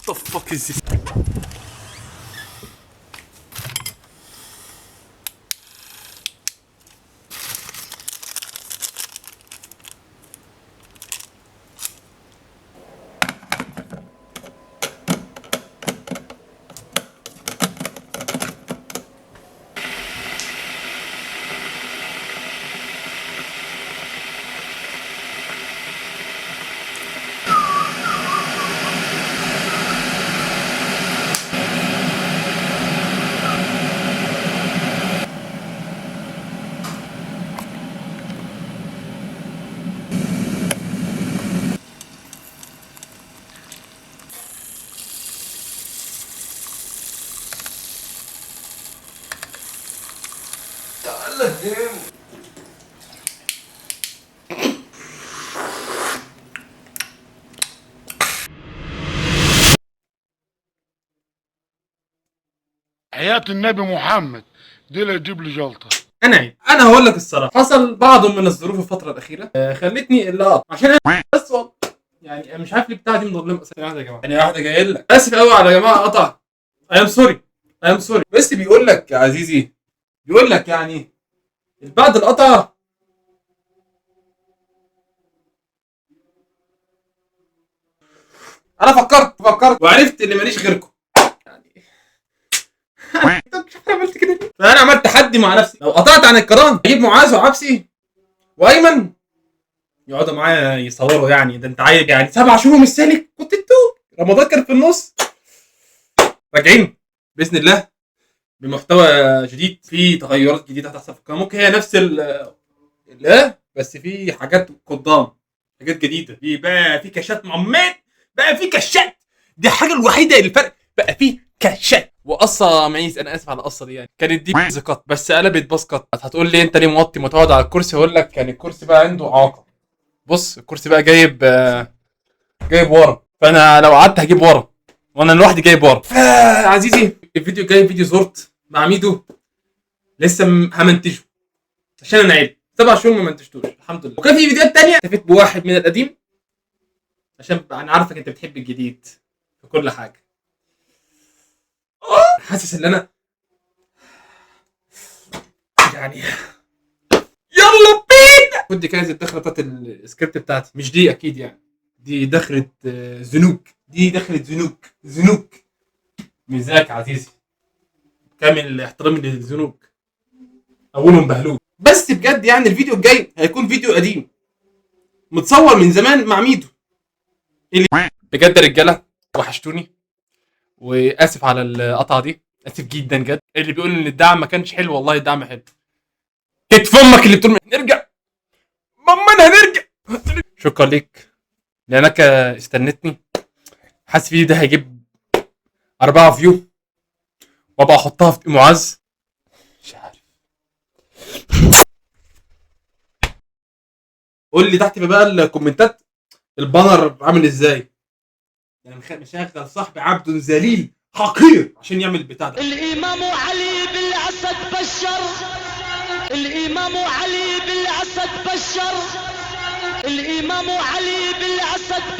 The fuck is this? حياة النبي محمد دي لا تجيب لي جلطة. انا هقول لك الصراحة، حصل بعض من الظروف الفترة الاخيرة خلتني اللي اقطع عشان أنا بس والله يعني مش عارف ليه بتاع دي مظلمة. ثانية واحدة يا جماعة، ثانية واحدة جاي لك. اسف قوي على يا جماعة قطع. I am sorry، I am sorry. بس بيقول لك يا عزيزي، بيقول لك يعني بعد القطع انا فكرت وعرفت اللي ماليش غيركم. يعني طب مش عارف عملت كده ليه؟ فانا عملت تحدي مع نفسي، لو قطعت عن القناة اجيب معاذ وعبسي وايمن يقعدوا معايا يصوروا. يعني ده انت عايز يعني 7 شهور مش سالك، كنت انتوا رمضان كان في النص. راجعين باذن الله بمحتوى جديد، في تغيرات جديدة هتحصل في القناة. ممكن هي نفس ال بس في حاجات قدام، حاجات جديدة. في بقى في كاشات معمات، بقى في كاشات، دي الحاجة الوحيدة اللي الفرق، بقى في كاشات وقصة معيز. انا اسف على القصة دي، يعني كانت دي buzz cut بس قلبت buzz cut. هتقول لي انت ليه موطي ما تقعد على الكرسي؟ هقول لك كان الكرسي بقى عنده اعاقه. بص الكرسي بقى جايب ورا، فانا لو قعدت هجيب ورا، وانا لوحدي جايب ورا. فعزيزي الفيديو الجاي فيديو زورت مع ميدو، لسه همنتجه عشان انا عيب 7 شهور ما منتجتوش الحمد لله. وكان في فيديوهات تانية اكتفيت بواحد من القديم عشان انا عارفك انت بتحب الجديد في كل حاجة. حاسس ان انا يعني يلا بينا. خد دي كانت الدخلة بتاعت السكريبت بتاعتي، مش دي اكيد يعني، دي دخله زنوك، دي دخله زنوك. زنوك ميزاك عزيزي، كامل احترامي للزنوك، اولهم بهلول. بس بجد يعني الفيديو الجاي هيكون فيديو قديم متصور من زمان مع ميدو. اللي بجد يا رجاله وحشتوني، واسف على القطعة دي، اسف جدا جد. اللي بيقول ان الدعم ما كانش حلو، والله الدعم حلو. كتف امك اللي بتقول نرجع، ماما هنرجع. شكرا ليك لانك استنتني. حاسس الفيديو ده هيجيب 4 view وابقى احطها في معاذ، مش عارف. قول لي تحت بقى الكومنتات ال banner عامل ازاي. يعني مشغل صاحبي عبد ذليل حقير عشان يعمل البتاع ده. الإمام علي بالأسد بشر، الإمام علي بالأسد بشر، الإمام علي بالأسد بشر.